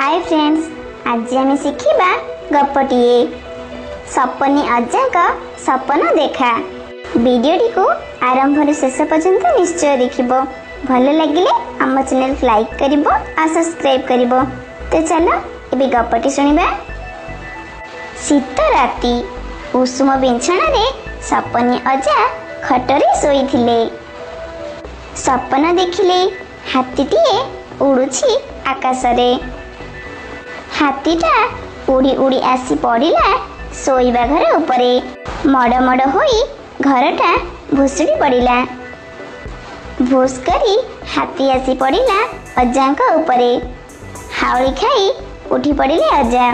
ହାଏ friends, ଆଜି ଆମେ ଶିଖିବା ଗପଟିଏ, ସପନି ଅଜାଙ୍କ ସପନ ଦେଖା। ଭିଡ଼ିଓଟିକୁ ଆରମ୍ଭରୁ ଶେଷ ପର୍ଯ୍ୟନ୍ତ ନିଶ୍ଚୟ ଦେଖିବ। ଭଲ ଲାଗିଲେ ଆମ ଚ୍ୟାନେଲକୁ ଲାଇକ୍ କରିବ ଆଉ ସବସ୍କ୍ରାଇବ୍ କରିବ। ତ ଚାଲ, ଏବେ ଗପଟି ଶୁଣିବା। ଶୀତ ରାତି, ଉଷୁମ ବିଛଣାରେ ସପନି ଅଜା ଖଟରେ ଶୋଇଥିଲେ। ସପନ ଦେଖିଲେ, ହାତୀଟିଏ ଉଡ଼ୁଛି ଆକାଶରେ। ହାତୀଟା ଉଡ଼ି ଉଡ଼ି ଆସି ପଡ଼ିଲା ଶୋଇବା ଘର ଉପରେ। ମଡ଼ ମଡ଼ ହୋଇ ଘରଟା ଭୁଶୁଡ଼ି ପଡ଼ିଲା। ଭୁସ୍ କରି ହାତୀ ଆସି ପଡ଼ିଲା ଅଜାଙ୍କ ଉପରେ। ହାଉଳି ଖାଇ ଉଠି ପଡ଼ିଲେ ଅଜା।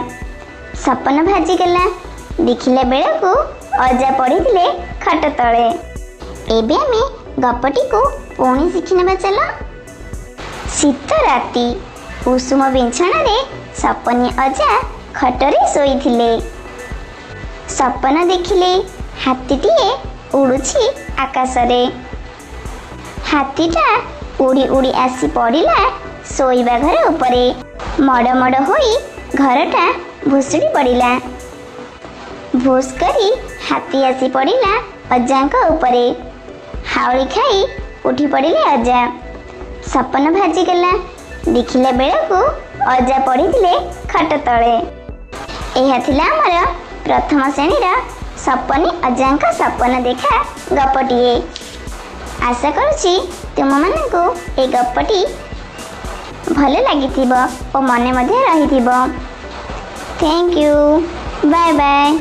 ସପନ ଭାଜିଗଲା। ଦେଖିଲା ବେଳକୁ ଅଜା ପଡ଼ିଥିଲେ ଖଟ ତଳେ। ଏବେ ଆମେ ଗପଟିକୁ ପୁଣି ଶିଖିନେବା, ଚାଲ। ଶୀତ ରାତି, ଉଷୁମ ବିଛଣାରେ ସପନି ଅଜା ଖଟରେ ଶୋଇଥିଲେ। ସପନ ଦେଖିଲେ, ହାତୀଟିଏ ଉଡ଼ୁଛି ଆକାଶରେ। ହାତୀଟା ଉଡ଼ି ଉଡ଼ି ଆସି ପଡ଼ିଲା ଶୋଇବା ଘର ଉପରେ। ମଡ଼ ମଡ଼ ହୋଇ ଘରଟା ଭୁଶୁଡ଼ି ପଡ଼ିଲା। ଭୁସ୍ କରି ହାତୀ ଆସି ପଡ଼ିଲା ଅଜାଙ୍କ ଉପରେ। ହାଉଳି ଖାଇ ଉଠି ପଡ଼ିଲେ ଅଜା। ସପନ ଭାଜିଗଲା। ଦେଖିଲା ବେଳକୁ ଅଜା ପଡ଼ିଥିଲେ ଖଟ ତଳେ। ଏହା ଥିଲା ଆମର ପ୍ରଥମ ଶ୍ରେଣୀର ସପନି ଅଜାଙ୍କ ସପନ ଦେଖା ଗପଟିଏ। ଆଶା କରୁଛି ତୁମମାନଙ୍କୁ ଏ ଗପଟି ଭଲ ଲାଗିଥିବ ଓ ମନେ ମଧ୍ୟ ରହିଥିବ। Thank you, bye bye.